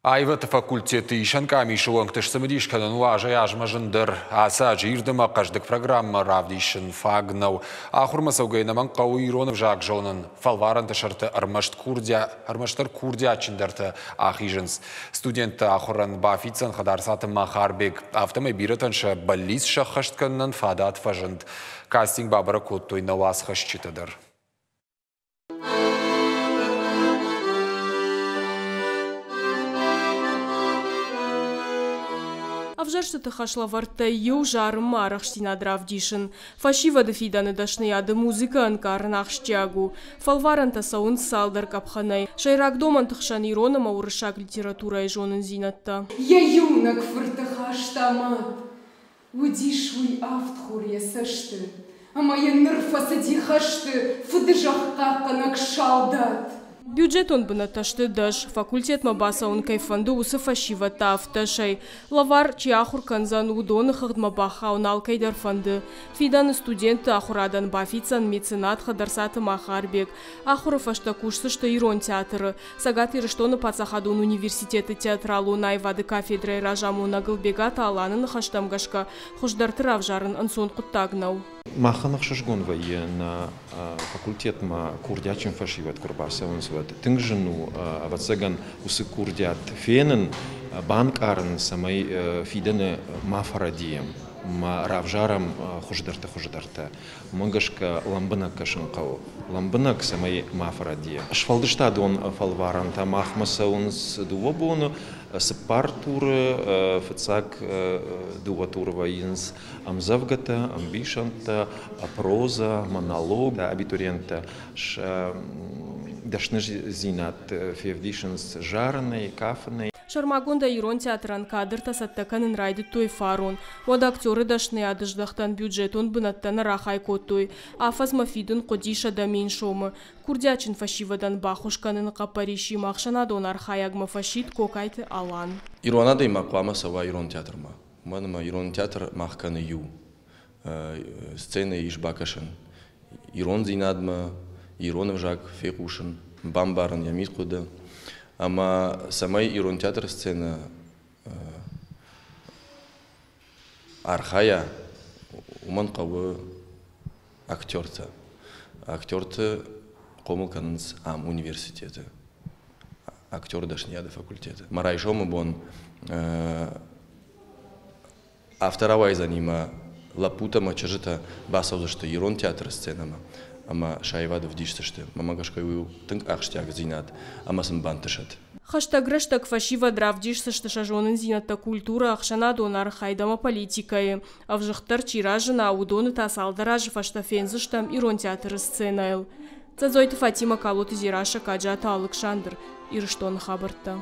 Аивӕдты факультеты исӕн къамисы уӕнгты сцымыдис кӕнын у азӕй-азмӕ зындӕр. Ацы аз ирд ӕмӕ хъӕздыг программӕ равдисын фаг нӕу. Ахуырмӕ цӕугӕ ӕнӕмӕнг хъӕуы ирон ӕвзаг зонын. Фӕлварӕнты сӕрты ӕрмӕст курдиа, ӕрмӕстдӕр курдиатджындӕртӕ ахизынц. Студентты ахуырӕн бафиддзӕн Хӕдарцаты Махарбег. Афтӕмӕй бирӕтӕн сӕ бӕллиц сӕххӕст кӕнынӕн фадат фӕзынд. Кастинг бабӕрӕг кодтой нӕ уацхӕсджытӕ дӕр. Ӕвзӕрстыты хӕслӕвӕрдтӕй иу зарынмӕ арӕхстдзинад равдисын. Фӕсивӕды фидӕны дӕсныйады музыкӕ ӕнкъарын ахсджиаг у. Фӕлварӕнтӕ цӕуынц цалдӕр къӕпхӕнӕй. Сӕйраг домӕнты хсӕн ирон ӕмӕ уырыссаг литературӕйы зонындзинӕдтӕ. Йӕ иунӕг фырты хаста мад. Уыдис уый авд хур йӕ цӕсты, ӕмӕ йын ныр фӕцыди хӕсты фыдызӕхх хъахъхъӕнӕг салдат. Бюджетон бынӕттӕ сты дӕс. Факультетмӕ бацӕуын кӕй фӕнды, уыцы фӕсивӕд та ӕвддӕсӕй. Лӕвар чи ахуыр кӕндзӕн, уыдоны хыгъдмӕ бахауын алкӕй дӕр фӕнды. Фидӕны студентты ахуырадӕн бафиддзӕн меценат Хӕдӕрцаты Махарбег. Ахуыры фӕстӕ кусдзысты Ирон театры. Цӕгат Ирыстоны паддзахадон университеты театралон аивады кафедрӕйы разамонӕг Ӕлбегаты Аланы ныхӕстӕм гӕсгӕ, хуыздӕрты равзарын ӕнцон хъуыддаг нӕу. Махӕн ӕхсызгон вӕййы нӕ факультетмӕ курдиатджын фӕсивӕд куы рбацӕуынц, уӕд. Тынг зын у, ӕвӕццӕгӕн, уыцы курдиат фенын, банкъарын, цӕмӕй фидӕны ма фӕрӕдийӕм, ма равзарӕм хуыздӕрты-хуыздӕртӕ. Уымӕ гӕсгӕ лӕмбынӕг кӕсын хъӕуы. Лӕмбынӕг, цӕмӕй ма фӕрӕдийа. Сфӕлдыстадон фӕлварӕнтӕ махмӕ цӕуынц дыууӕ боны, цыппар туры. Фыццаг дыууӕ туры вӕййынц ӕмдзӕвгӕтӕ, ӕмбисӕндтӕ, прозӕ, монолог. Абитуриенттӕ сӕ дӕсныдзинад февдисынц зарынӕй, кафынӕй. Сӕрмагондӕй Ирон театрӕн кадртӕ цӕттӕ кӕнын райдыдтой фарон. Уӕд актеры дӕсныйады здӕхтӕн бюджетон бынӕттӕ нӕ рахай кодтой. Афӕдзмӕ фидын хъуыди 100 000 сомы. Курдиатджын фӕсивӕдӕн баххуыс кӕныны хъӕппӕрисимӕ ӕхсӕнадон архайӕгмӕ фӕсидт Кокайты Алан. Ирон адӕймаг хъуамӕ цӕуа Ирон театрмӕ. Уымӕн ӕмӕ Ирон театр мах кӕны иу. Сценӕйы ис бакӕсӕн ирондзинадмӕ, ирон ӕвзаг фехъусын, бамбарын йӕ мидхъуыды. Ӕмӕ цӕмӕй Ирон театры сценӕ архайа, уымӕн хъӕуы актертӕ. Актерты хъомыл кӕнынц ам университеты, актеры дӕсныйады факультеты. Мӕ райсомы бон афтӕ рауайдзӕни мӕ лӕппутӕ мӕ чызджытӕ бацӕудзысты Ирон театры сценӕмӕ ӕмӕ сӕ аивад ӕвдисдзысты. Мӕнмӕ гӕсгӕ уый у тынг ахсджиагдзинад ӕмӕ сын бантысӕд. Хӕстӕг рӕстӕг фӕсивӕд равдисдзысты сӕ зонындзинӕдтӕ культурӕ, ӕхсӕнадон архайд ӕмӕ политикӕйы. Ӕвзыгъддӕр чи разына, уыдоны та цалдӕр азы фӕстӕ фендзыстӕм Ирон театры сценӕйыл. Дзӕдзойты Фатимӕ, Калоты Дзерассӕ, Каджаты Алыксандр, Ирыстоны хабӕрттӕ.